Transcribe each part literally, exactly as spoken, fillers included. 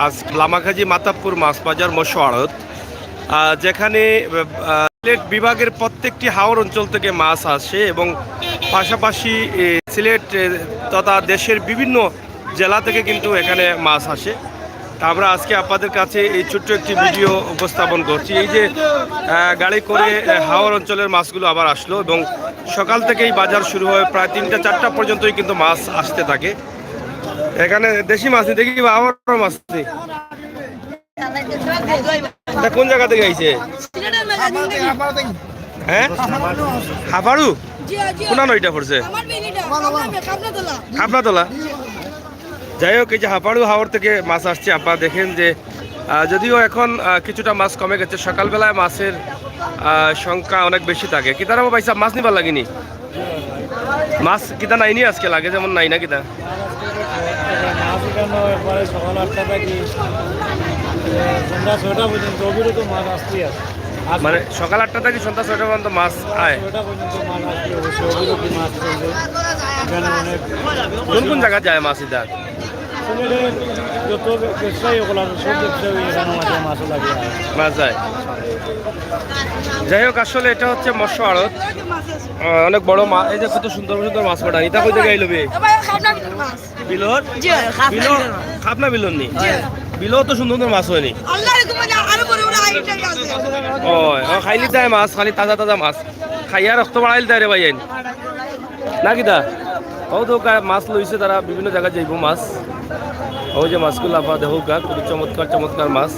আজ লামাকাজি মাতাবপুর মাছ বাজার মৎস্য আড়ত, আহ, যেখানে, আহ, সিলেট বিভাগের প্রত্যেকটি হাওর অঞ্চল থেকে মাছ আসে এবং পাশাপাশি, এ, সিলেট, এ, তথা দেশের বিভিন্ন জেলা থেকে কিন্তু এখানে মাছ আসে। তা আমরা আজকে আপনাদের কাছে এই ছোট্ট একটি ভিডিও উপস্থাপন করছি। এই যে, আহ, গাড়ি করে, আহ, হাওর অঞ্চলের মাছগুলো আবার আসলো এবং সকাল থেকেই বাজার শুরু হয়, প্রায় তিনটা চারটা পর্যন্তই কিন্তু মাছ আসতে থাকে। এখানে দেশি মাছ নি, দেখি বা আবারও মাছ নি। এটা কোন জায়গা থেকে আইছে? সিলেটের ম্যাগাজিন থেকে। হ্যাঁ, হাফাড়ু। জি, জি। কোন নয়টা পড়ছে? আমার বেনিটা। খাবনাতলা। খাবনাতলা। যাই হোক, এই যে হাফাড়ু হাওর থেকে মাছ আসছে, আপনারা দেখেন যে, আহ, যদিও এখন, আহ, কিছুটা মাছ কমে গেছে, সকালবেলায় মাছের, আহ, সংখ্যা অনেক বেশি থাকে। কিতারাবো ভাই সাহেব, মাছ নিবার লাগি নি? মাছ কিতা নাই নি আজকে, লাগে যেমন নাই না কিতা? মাছ এখানে একবারে সকাল আটটা থাকি, এ, সন্ধ্যা ছয়টা পর্যন্ত অবিরত মাছ আসতেই আছে। আর মানে সকাল আটটা থাকি সন্ধ্যা ছয়টা পর্যন্ত মাছ আয়? ছয়টা পর্যন্ত মাছ আসতে হবে, সে অবিরত মাছ চলবে। এখানে অনেক কোন কোন জায়গা যায় মাছ ইতা? সিলেটের যত ব্যবসায়ী সকল আছে, সব ব্যবসায়ী এখানে মাছ, মাছ লাগে। মাছ যায়। যাই হোক, আসলে এটা হচ্ছে মৎস্য আড়ত। আহ, অনেক বড় মাছ, এই যে কত সুন্দর সুন্দর মাছ কটা, এটা কই থেকে আইলো বে? এ ভাই, খাবনা বিলর মাছ। বিলর? জি, খাবনা বিলর। বিলর মাছ। খাবনা বিলর নি? জি। বিলর তো সুন্দর সুন্দর মাছ অয়নি। আল্লাহ রে, তোমার আরো বড় বড় আইটেম আছে। ও, ও, খাইলি তাই মাছ, খালি তাজা তাজা মাছ। খাইয়া রক্ত বাড়াইল তাই রে ভাই আইন। না কিতা? ও তো কা-, মাছ লইছে তারা, বিভিন্ন জায়গায় যাইবো মাছ। ওই যে মাছগুলো আপনারা দেখো গা, খুবই চমৎকার চমৎকার মাছ।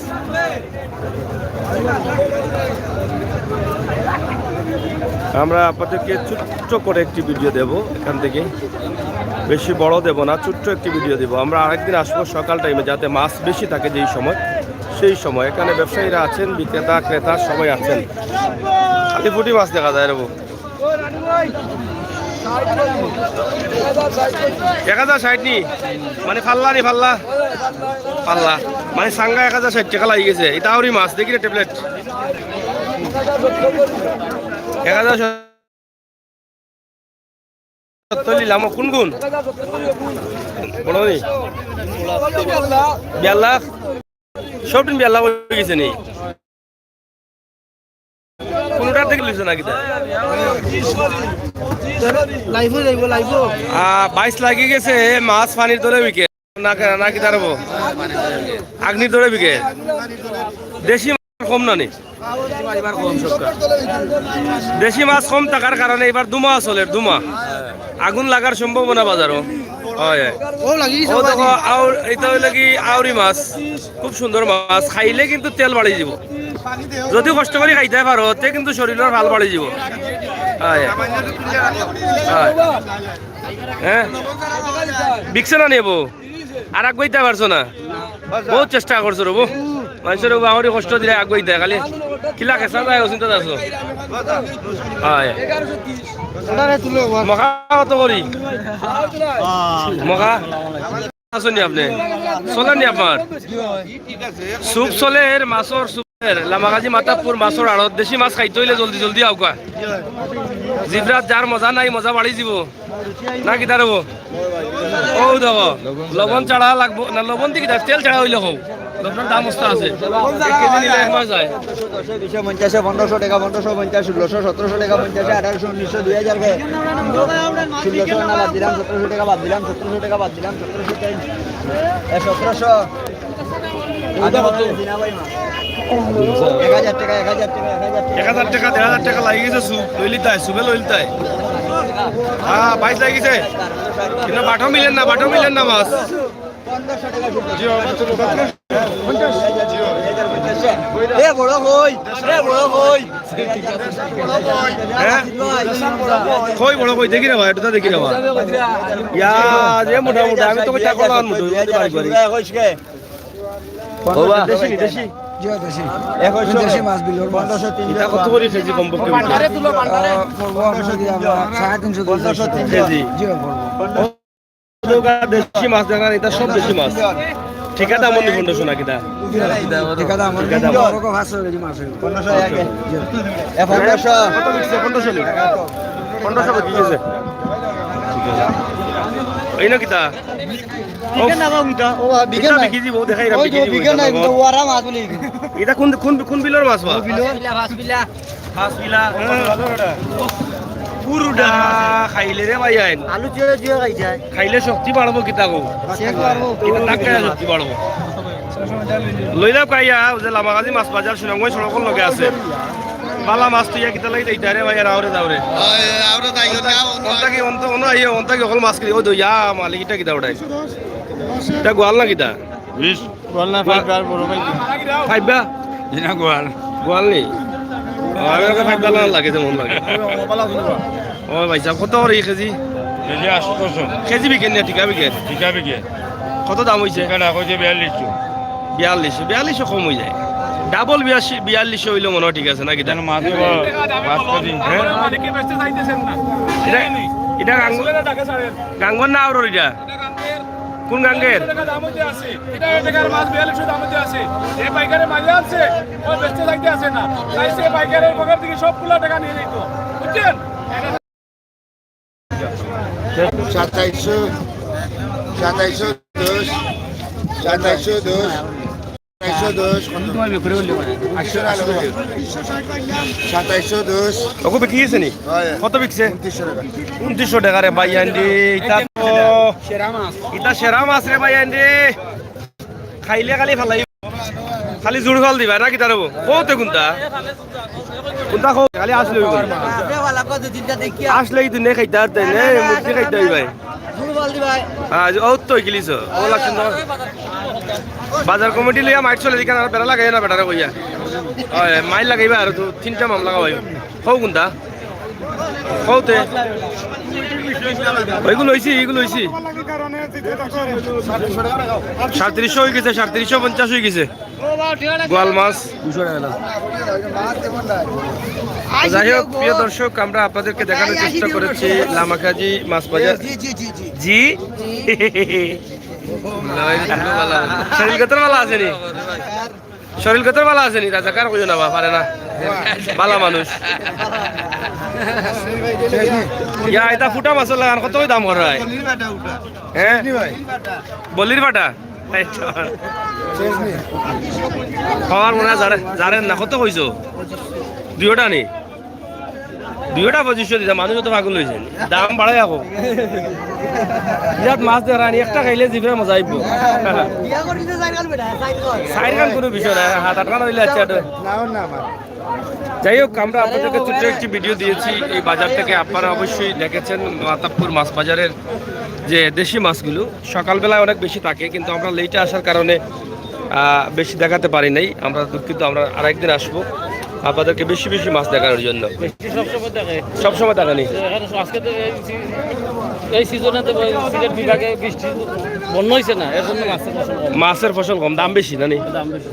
আমরা আপনাদেরকে ছোট্ট করে একটি ভিডিও দেব এখান থেকে, বেশি বড় দেব না, ছোট্ট একটি ভিডিও দেব। আমরা আরেকদিন আসবো সকাল টাইমে, যাতে মাছ বেশি থাকে যেই সময়, সেই সময়। এখানে ব্যবসায়ীরা আছেন, বিক্রেতা ক্রেতা সবাই আছেন। খালি পুঁটি মাছ দেখা যায় রে বউ। এক হাজার ষাট নি? মানে পাল্লা নি, পাল্লা? পাল্লা। মানে সাঙ্গা এক হাজার ষাট টেকা লাগি গেছে। ইতা আউরি মাছ, দেখি রে ট্যাবলেট। এক হাজার সত্তর নিলাম, কোন কোন? বড় নি? বিয়াল্লা? সব দিন বিয়াল্লা অই গেছে নি? কোনটার থেকে লইছো না কিতা? লাইভও যাইবো, লাইভও। আহ, বাইশ লাগি গেছে, মাছ পানির তলে বিকে। না, না কিতা রে বউ? আগ্নির তলে বিকে। দেশি মাছ কম না নি? দেশি মাছ কম থাকার কারণে এবার দুমা চলের, দুমা। আগুন লাগার সম্ভাবনা বাজারও। হয়, হয়। ও লাগি গেছে ও দেখো, আউর-, এটা অইলো কি আউরি মাছ। খুব সুন্দর মাছ, খাইলে কিন্তু তেল বাড়ি যাব। যদি কষ্ট করি খাইতে পারো, তে কিন্তু শরীরর ভাল বাড়ি যাব। হয়। হয়। হ্যাঁ? বিকছে না নি বউ? আর আগুয়াইতা পারছো না? বহুত চেষ্টা করছো রে বউ। মানুষরে বউ আমারে কষ্ট দিলে আগুয়াইতা, খালি কিলা খেসা যায়, ও চিন্তা আছো। হয়। মখা কত করি? মখা? আছইন নি আপনে? চলের নি আপনার? স্যুপ চলের, মাছর স্যুপ চলের। লামাকাজি মাতাবপুর মাছর আড়ত। দেশি মাছ খাইতে অইলে জলদি জলদি আউক্কা। জিব্রাত যার মজা নাই, মজা বাড়ি যাব। না কিতা রে বউ? ও দেখো, লবণ ছাড়া লাগবো না, লবণ দি কিতা, তেল ছাড়া অইলে কও। লবণর দাম মস্ত আছে। এক কেজি নিলে এক মাস যায়। দুইশো পঞ্চাশে পনেরোশো টাকা, পনেরোশো পঞ্চাশ, ষোলোশো, সতেরোশো টাকা পঞ্চাশে, আঠারোশো, উনিশশো, দুই হাজার করে। ষোলোশো না বাদ দিলাম, সতেরোশো টাকা বাদ দিলাম, সতেরোশো টাকা বাদ দিলাম, সতেরোশো টাকা, এ, সতেরোশো। আচ্ছা, কত? এক হাজার টাকা, এক হাজার টাকা, এক হাজার টাকা। এক হাজার টাকা, দেড় হাজার টাকা লাগি গেছে, স্যুপ লইলি তাই, স্যুপে লইলি তাই। হ্যাঁ, বাইশ লাগি গেছে। কিন্তু বাটো মিলের না, বাটো মিলের না মাছ। এ বড় কই, এ বড় কই। হ্যাঁ? কই বড় কই, দেখি রে ভাই, এটা দেখি রে ভাই। ইয়া, যে মোটা মোটা, আমি তো কইতা কলাম মোটা, মোটা বাড়ি করি। বাবা। দেশি নি, দেশি? জি, দেশি। এখন দেশি মাছ বিলর মাছ। এটা কত করি কেজি কমপক্ষে? আহ, পড়বো আপনার কি আমরা সাড়ে তিনশো, দুইশো। কেজি? জি, পড়বো। ও, দেশি মাছ দেখেন, এটা সব দেশি মাছ। ঠিকা দাম অনলি পনেরোশো না কিতা? ঠিকা দাম অনলি। ঠিকা দাম। বড় কো পাঁচশো কেজি মাছ অইবো। পনেরোশো এক। জি। এ, পনেরোশো। কত বিকছে? পনেরোশো নি? পনেরোশো বিকি গেছে। ঠিক আছে। এই না কিতা? বিকে না বা উনটা, ও বা বিকে ইটা না। বিকি দিব, দেখা ইরা ওই বিকি তো দিব বিকে ইটা না, নগদ। কিন্তু ওয়ারা মাছ বলে বিকে। ইটা কোন, কোন, কোন বিলর মাছ বা? ও বিলর। পাঁচ বিলা, পাঁচ বিলা। পাঁচ বিলা। পুরুটা খাইলে রে ভাই আইন। আলু চুয়ে চুয়ে খাই যায়। খাইলে শক্তি বাড়বো কিতা গো? চেক বাড়বো। কিতা তাকে শক্তি বাড়বো? লইলাম খাইয়া, ওই যে লামাগাজী মাছ বাজার সুনামগঞ্জ সড়কর লগে আছে। বালা মাছ তুই কিতা লাগি দেইতা রে ভাই, আর আওরে যাওরে। ওই, আওরে যাই না, অন্য অন্তা কি, অন্ত, অন্য আইয়ে, অন্তা কি অকল মাছ কিনি, ওই তো ইয়া মালিক, ইটা কিতা উঠাই? ইটা গোয়াল না কিতা? বিশ। গোয়াল না, ফাইবা আর বড় ভাই। ফাইবা? জি না, গোয়াল। গোয়াল নি? ও, আমি ওকে ফাইবা না লাগে, যেমন লাগে। ও ভাই সাহেব, কত করে এই কেজি? কেজি আটশো। কেজি বিকেন না, ঠিকা বিকেন? ঠিকা বিকেন। কত দাম হইছে? ঠিকা না, কইছে বিয়াল্লিশশো। বিয়াল্লিশশো, বিয়াল্লিশশো কম হয়ে যায়। ডাবল বিয়াল্লিশশো, বিয়াল্লিশশো হইলে মনে হয় ঠিক আছে, নাকি? তাহলে মাছ দিব পাঁচ কেজি। হ্যাঁ? এটা, এটা গাঙ্গ-, গাঙ্গর না আওরর এটা? কোন গাঙ্গের? এটা টাকার মাছ বিয়াল্লিশশো দাম হইতে আছে। এই পাইকারে মারি আনছে, ও বেচতে চাইতে আছে না। চাইছে পাইকারের পকেট থেকে সবগুলা টাকা নিয়ে নিত। বুঝছেন? সাতাইশশো, সাতাইশশো দশ, সাতাইশশো দশ, সাতাইশশো দশ, কত? আটশো, আটশো। সাতাইশশো দশ। ওগো বিকি গেছে নি? হয়। কত বিকছে? উনত্রিশশো টাকা। উনত্রিশশো টাকা রে ভাই, আন্ডি। ইটা তো, ইটা সেরা মাছ রে ভাই, আন্ডি। খাইলে খালি ফালাই। খালি জুড় ফাল দিবা, নাকি তার হবো? কওতে কোনটা? কোনটা কও? খালি আসলে হইব। আসলে এই দুনিয়া খাইতে আর তাই না, মুক্তি খাইতে হইবে। হ্যাঁ, যে, ও তো গিলিছ। ও লাগছে না। বাজার কমিটি লইয়া মাইট চলে দিকে, আর বেড়া লাগে না, বেটারে কইয়া। ওই, মাইট লাগাইবা আর তো তিনটা মামলা খাওয়াইবা। কও কোনটা? কওতে? ওইগুলো হইছি, এইগুলো হইছি। সাড়ে তিনশো হয়ে গেছে, সাড়ে তিনশো পঞ্চাশ হয়ে গেছে। গোয়াল মাছ। দুশো টাকা দাম। যাই হোক, প্রিয় দর্শক, আমরা আপনাদেরকে দেখানোর চেষ্টা করেছি লামাকাজি মাছ বাজার। জি, জি, জি, জি। জি? শরীর কত ভালা আছে নি? শরীর কত ভালা আছে নি? রাজাকার কইও না বা, পারে না। ভালা মানুষ। ইয়া, এটা ফুটা মাছর লাখান কত দাম করা হয়? হ্যাঁ? বলির ফাটা? এই তো। আমার মনে হয় জানে, জানেন না, কত কইছো? দুইটা নি? দুইটা পঁচিশশো দিতা, মানুষ তো পাগল হয়েছে। দাম বাড়াই রাখো। ইয়াত মাছ ধরানি, একটা খাইলে জিভে মজা আইব। চাইরখান কোনো বিষয় না, সাত আটখান হইলে আচ্ছা, এটা। যাই হোক, আমরা আপনাদেরকে ছোট্ট একটি ভিডিও দিয়েছি এই বাজার থেকে। আপনারা অবশ্যই দেখেছেন মাতাবপুর মাছ বাজারের যে দেশি মাছগুলো। সকালবেলায় অনেক বেশি থাকে, কিন্তু আমরা লেটে আসার কারণে, আহ, বেশি দেখাতে পারি নাই। আমরা দুঃখিত, আমরা আরেকদিন আসবো আপনাদেরকে বেশি বেশি মাছ দেখানোর জন্য। বৃষ্টি সবসময় থাকে। সবসময় থাকে নি? তো এখন আজকে তো এই সি-, এই সিজনে তো ওই সিলেট বিভাগে বৃষ্টি, বন্যা হয়েছে না, এর জন্য মাছের ফসল কম। মাছের ফসল কম, দাম বেশি না নি? দাম বেশি।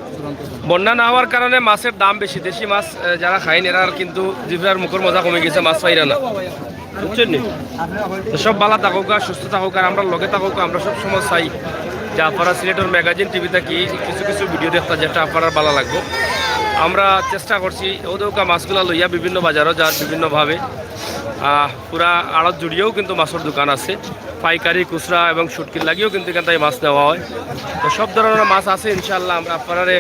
বন্যা না হওয়ার কারণে মাছের দাম বেশি। দেশি মাছ, আহ, যারা খাইন, এরা কিন্তু জিভরার মুখের মজা কমে গেছে, মাছ পাইরা না। বুঝছেন নি? তো সব ভালা থাকুক আর সুস্থ থাকুক আর আমরা লগে থাকুক। আমরা সব সময় চাই যে আপনারা সিলেটর ম্যাগাজিন টিভি থাকি কিছু কিছু ভিডিও দেখতা, যেটা আপনারা ভালা লাগবো। আমরা চেষ্টা করছি ওদেরকে মাছগুলা লইয়া বিভিন্ন বাজারও যার বিভিন্নভাবে, আহ, পুরা আড়ত জুড়িয়েও কিন্তু মাছের দোকান আছে, পাইকারি, খুচরা এবং শুটকির লাগিও কিন্তু এখান থেকে মাছ নেওয়া হয়। তো সব ধরনের মাছ আছে ইনশাআল্লাহ। আমরা আপনারারে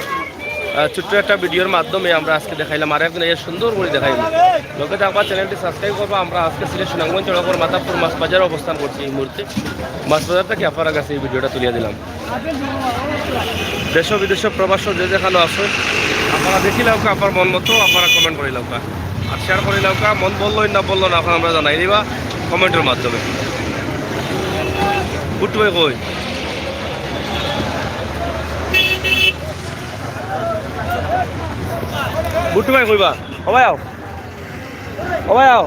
আহ, ছোট্ট একটা ভিডিওর মাধ্যমে আমরা আজকে দেখাইলাম, আর একদিন এই সুন্দর করে দেখাইব। লগে থাকবা, চ্যানেলটি সাবস্ক্রাইব করবা। আমরা আজকে সিলেট সুনামগঞ্জ সড়কের মাতাবপুর মাছ বাজারে অবস্থান করছি এই মুহূর্তে। মাছ বাজার থেকে আপনারা কাছে এই ভিডিওটা তুলিয়া দিলাম। দেশ ও বিদেশ প্রবাস যে যেখানে আছো, আপনারা দেখি লাউকা, আপনার মন মতো আপনারা কমেন্ট করে লাউকা, আর শেয়ার করে লাউকা। মন বললো না বললো না, এখন আমরা জানাই দিবা কমেন্টের মাধ্যমে। বুট্টু ভাই কই? বুট্টু ভাই কইবা? ও ভাই আও। ও ভাই আও।